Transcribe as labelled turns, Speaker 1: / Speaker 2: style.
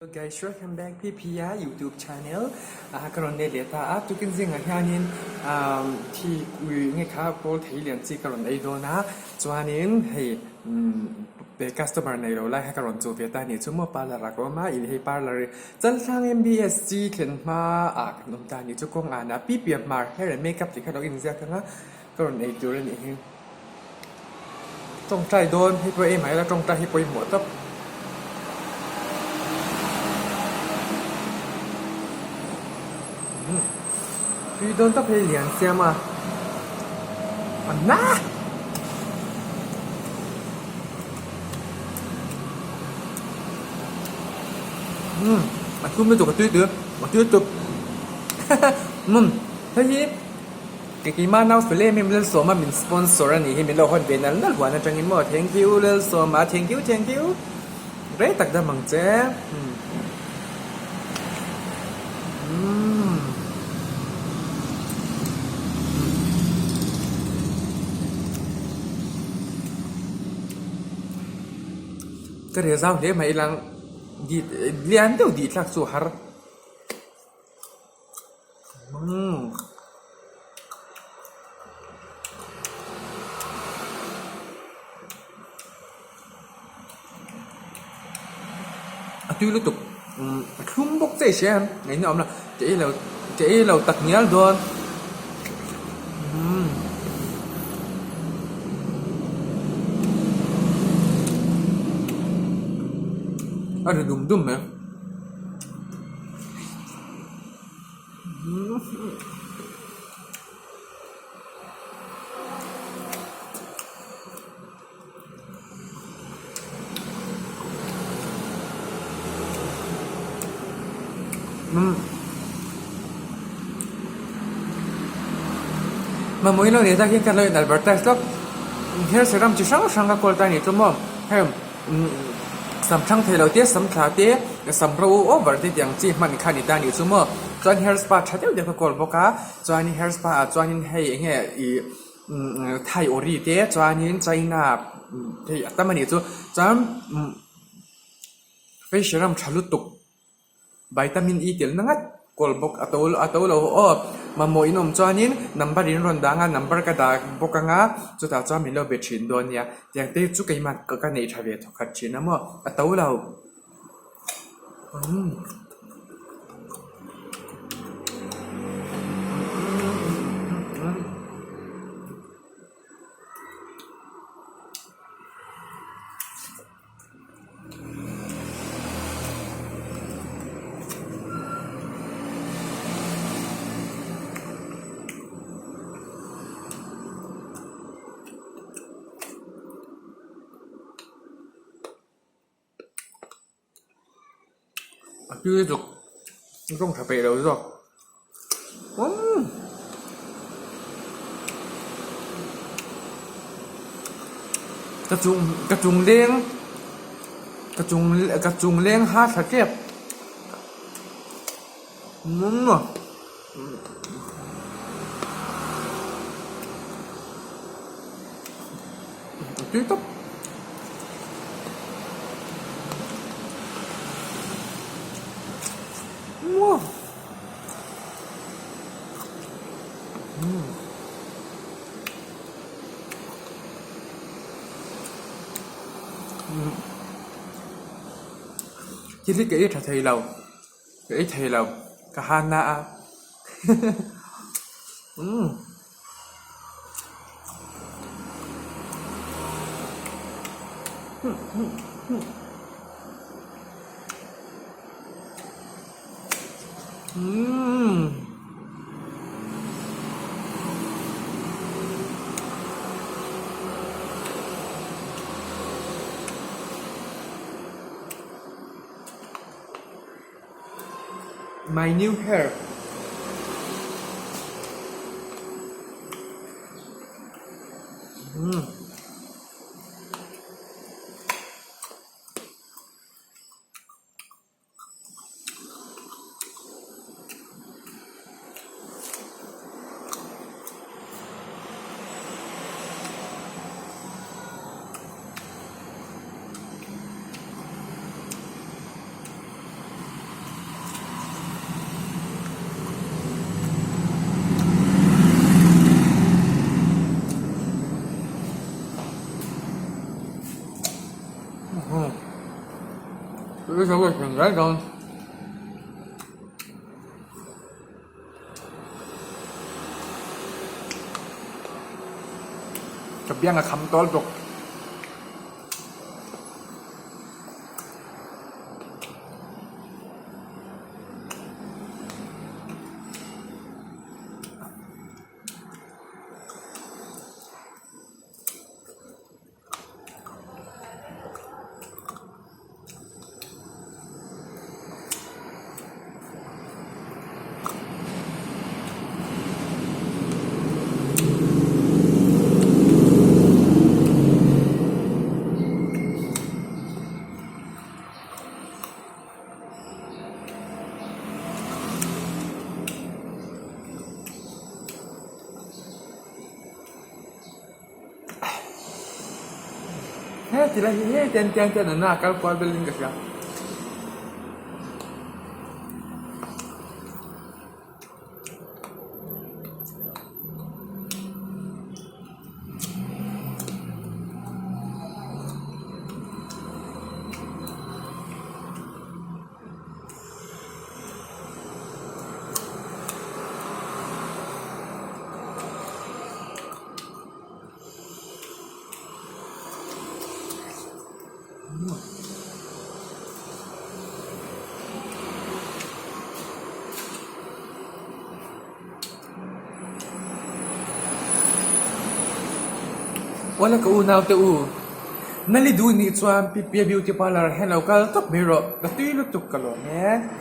Speaker 1: Hello guys, welcome back PPI YouTube channel. Ah ka rawn let leh ta a, tukin zingah hianin ah thi ui nge kha pawl thei lian chi ka rawn ei dawn a, chuanin hei umm pe customer nei lo lai kha ka rawn chuh ve ta a nih chu maw parlour ah ka awm a, in hei parlour hi Chaltlang MBSG thlen hma ah kan awm ta a nih chu kawng an ah PPI hmar hair and makeup tih kha lo inziak ang a, ka rawn ei tur a nih hi. Tawngtai dawn hei pawh ei mai la tawngtai hi pawimawh tawp. Tui dawn tawp hei lian siam a a na umm a tum lutuk a tui tui a tui lutuk hei hi. Keima nau fel em em Lalsawma min sponsor a nih hi min lo hawn ve nal nal huan atangin maw thank you Lalsawma thank you thank you rei tak dam ang che umm ka reh zau hle mai ilang lian deuh dih thlak chu a har. Umm. A tui lutuk umm a thlum bawk che hria em ngaihna a awm lo ka ei lo ka ei lo tak ngial dawn umm. A ri dum dum mai. Mamawih lo ni tak hian ka lo in advertise lawk hair serum chi hrang hrang ka kawl ta a ni chu maw heng sam thlang thei lo te sam thla te sam ro over te tih ang chi hman kha a ni ta a nih chu maw chuan hair spa tha deuh deuh ka kawl bawk a chuanin hair spa ah chuanin hei eng nge ih thai ori te chuanin china hei a tam a nih chu chuan face serum tha lutuk. Vitamin E telna ngat kawl bawk a to a to lo aw mamawh in awm chuanin number in rawn dang a number ka dah bawk anga chutah chuan min lo be thin dawn nia tiang te chu keimah ka neih tha ve thawkhat thin a maw a to lo umm. A tui zuk rawng tha peih lo zawk umm. Ka chung ka chung leng ka chung ka chung leng ha tha tep umm a tui tawp. Thil hi ka ei tha thei lo ka ei thei lo ka han na a umm. Umm. My new hair. Umm. Ka biang a kham tawl bawk. He ti lai hi hei ten tiang ten an a kal kual vel in ka hria. Awle ka unau te u, Nali duh nih chuan Pipia Beauty Parlour hian lo kal tawp mai rawh, ka tui lutuk ka lawm e.